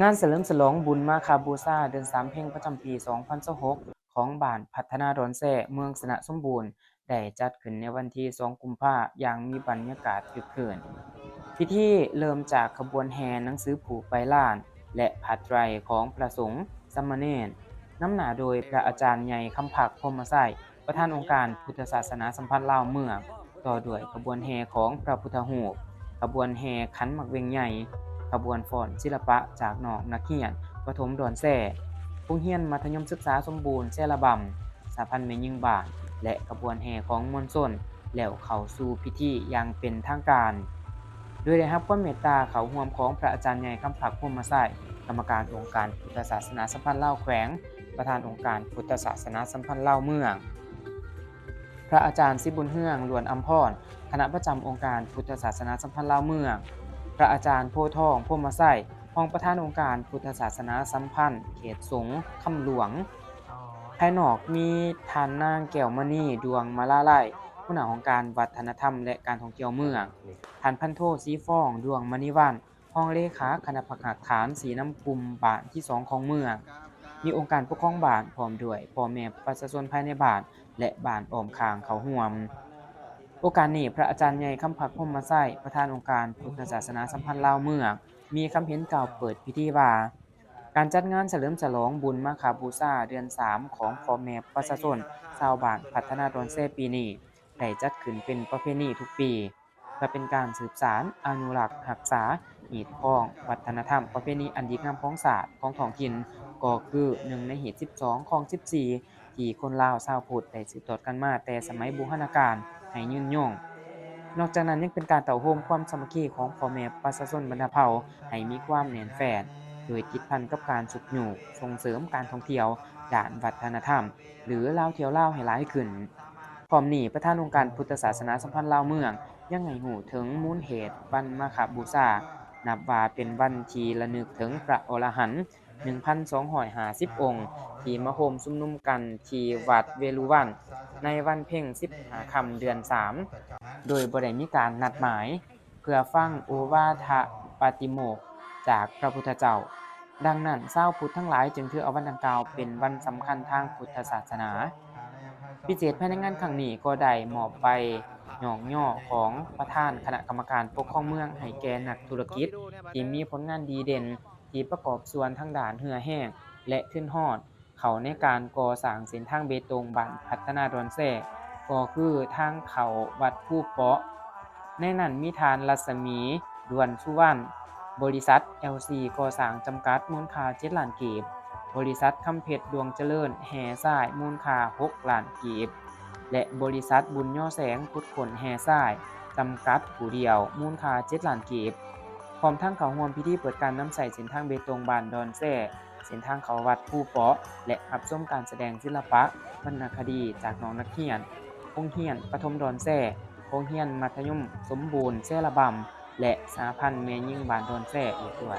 ງານສະເຫຼີມສະຫຼອງບຸນມາຄະບູຊາເດືອນສາມເພັງປະຈຳປີສອງພັນຊາວຫົກ ຂອງບ້ານພັດທະນາດອນແຊ ເມືອງຊະນະສົມບູນ ໄດ້ຈັດຂຶ້ນໃນວັນທີສອງກຸມພາ ຢ່າງມີບັນຍາກາດຄຶກຄື້ນ. ພິທີເລີ່ມຈາກຂະບວນແຫ່ໜັງສືຜູກໃບລານ ແລະ ຜ້າໄຕຣຂອງພະສົງສາມະເນນ, ນຳໜ້າໂດຍພະອາຈານໃຫຍ່ ຄຳພັກ ພົມມະໄຊ, ປະທານອົງການພຸດທະສາສະໜາສຳພັນລາວເມືອງ, ຕໍ່ດ້ວຍຂະບວນແຫ່ຂອງພະພຸດທະຮູບ, ຂະບວນແຫ່ຂັນໝາກເວັງໃຫຍ່, ຂະບວນຟ້ອນສິລະປະຈາກນ້ອງນັກຮຽນປະຖົມດອນແຊ, ໂຮງຮຽນມັດທະຍົມສຶກສາສົມບູນແຊລະບຳ, ສະຫະພັນແມ່ຍິງບ້ານ ແລະ ຂະບວນແຫ່ຂອງມວນຊົນ ແລ້ວເຂົ້າສູ່ພິທີຢ່າງເປັນທາງການ, ໂດຍໄດ້ຮັບຄວາມເມດຕາເຂົ້າຮ່ວມຂອງພະອາຈານໃຫຍ່ ຄຳພັກ ພົມມະໄຊ, ກຳມະການອົງການພຸດທະສາສະໜາສຳພັນລາວແຂວງ, ປະທານອົງການພຸດທະສາສະໜາສຳພັນລາວເມືອງ, ພະອາຈານ ສິບຸນເຮືອງ ລ້ວນອຳພອນ, ຄະນະປະຈຳອົງການພຸດທະສາສະໜາສຳພັນລາວເມືອງ, ພະອາຈານ ໂພທອງ ພົມມະໄຊ, ຮອງປະທານອົງການພຸດທະສາສະໜາສຳພັນເຂດສົງຄຳຫຼວງ. ພາຍນອກມີທ່ານນາງ ແກ້ວມະນີ ດວງມາລາໄລ, ຫົວໜ້າຫ້ອງການວັດທະນະທຳ ແລະ ການທ່ອງທ່ຽວເມືອງ, ທ່ານພັນໂທ ສີຟອງ ດວງມະນີວັນ, ຮອງເລຂາຄະນະພັກຮາກຖານຊີ້ນຳກຸ່ມບ້ານທີສອງຂອງເມືອງ, ມີອົງການປົກຄອງບ້ານ ພ້ອມດ້ວຍພໍ່ແມ່ປະຊາຊົນພາຍໃນບ້ານ ແລະ ບ້ານອ້ອມຂ້າງເຂົ້າຮ່ວມ. ໂອກາດນີ້ ພະອາຈານໃຫຍ່ ຄຳພັກ ພົມມະໄຊ, ປະທານອົງການພຸດທະສາສະໜາສຳພັນລາວເມືອງ, ມີຄຳເຫັນກ່າວເປີດພິທີວ່າ, ການຈັດງານສະເຫຼີມສະຫຼອງບຸນມາຄະບູຊາເດືອນສາມຂອງພໍ່ແມ່ປະຊາຊົນຊາວບ້ານພັດທະນາດອນແຊປີນີ້ ໄດ້ຈັດຂຶ້ນເປັນປະເພນີທຸກປີ ເພື່ອເປັນການສືບສານ, ອະນຸລັກ, ຮັກສາ, ຮີດຄອງວັດທະນະທຳປະເພນີອັນດີງາມຂອງຊາດ, ຂອງທ້ອງຖິ່ນ, ກໍຄືໜຶ່ງໃນຮີດສິບສອງ ຄອງສິບສີ່ ທີ່ຄົນລາວຊາວພຸດໄດ້ສືບທອດກັນມາແຕ່ສະໄໝບູຮານະການໃຫ້ຍືນຍົງ. ນອກຈາກນັ້ນຍັງເປັນການເຕົ້າໂຮມຄວາມສາມັກຄີຂອງພໍ່ແມ່ປະຊາຊົນບັນດາເຜົ່າໃຫ້ມີຄວາມແໜ້ນແຟ້ນ, ໂດຍຕິດພັນກັບການຊຸກຍູ້ສົ່ງເສີມການທ່ອງທ່ຽວດ້ານວັດທະນະທຳ ຫຼື ລາວທ່ຽວລາວໃຫ້ຫຼາຍຂຶ້ນ. ພ້ອມນີ້, ປະທານອົງການພຸດທະສາສະໜາສຳພັນລາວເມືອງ ຍັງໃຫ້ຮູ້ເຖິງມູນເຫດວັນມາຄະບູຊາ, ນັບວ່າເປັນວັນທີ່ລະນຶກເຖິງພະອໍລະຫັນ ໜຶ່ງພັນສອງຮ້ອຍຫ້າສິບອົງ ທີ່ມາໂຮມຊຸມນຸມກັນທີ່ວັດເວລຸວັນ ໃນວັນເພັງສິບຫ້າຄ່ຳເດືອນສາມ ໂດຍບໍ່ໄດ້ມີການນັດໝາຍ ເພື່ອຟັງໂອວາທະປາຕິໂມກຈາກພະພຸດທະເຈົ້າ. ດັ່ງນັ້ນ, ຊາວພຸດທັງຫຼາຍຈຶ່ງຖືເອົາວັນດັ່ງກ່າວເປັນວັນສຳຄັນທາງພຸດທະສາສະໜາ. ພິເສດພາຍໃນງານຄັ້ງນີ້ກໍໄດ້ມອບໃບຍ້ອງຍໍຂອງປະທານຄະນະກຳມະການປົກຄອງເມືອງໃຫ້ແກ່ນັກທຸລະກິດທີ່ມີຜົນງານດີເດັ່ນ ທີ່ປະກອບສ່ວນທາງດ້ານເຫື່ອແຮງ ແລະ ທຶນຮອນ ເຂົ້າໃນການກໍ່ສ້າງເສັ້ນທາງເບຕົງບ້ານພັດທະນາດອນແຊ, ກໍຄືທາງເຂົ້າວັດພູເປາະ. ໃນນັ້ນມີທ່ານ ລັດສະໝີ ດວນສຸວັນ, ບໍລິສັດ ແອລຊີ ກໍ່ສ້າງຈຳກັດ ມູນຄ່າເຈັດລ້ານກີບ, ບໍລິສັດ ຄຳເພັດ ດວງຈະເລີນ ແຮ່ຊາຍ ມູນຄ່າຫົກລ້ານກີບ ແລະ ບໍລິສັດ ບຸນຍໍແສງ ຂຸດຄົ້ນແຮ່ຊາຍ ຈຳກັດຜູ້ດຽວ ມູນຄ່າເຈັດລ້ານກີບ, ພ້ອມທັງເຂົ້າຮ່ວມພິທີເປີດການນຳໃຊ້ເສັ້ນທາງເບຕົງບ້ານດອນແຊ, ເສັ້ນທາງເຂົ້າວັດພູເປາະ ແລະ ຮັບຊົມການສະແດງສິລະປະວັນນະຄະດີຈາກນ້ອງນັກຮຽນໂຮງຮຽນປະຖົມດອນແຊ, ໂຮງຮຽນມັດທະຍົມສົມບູນແຊລະບຳ ແລະ ສະຫະພັນແມ່ຍິງບ້ານດອນແຊອີກດ້ວຍ.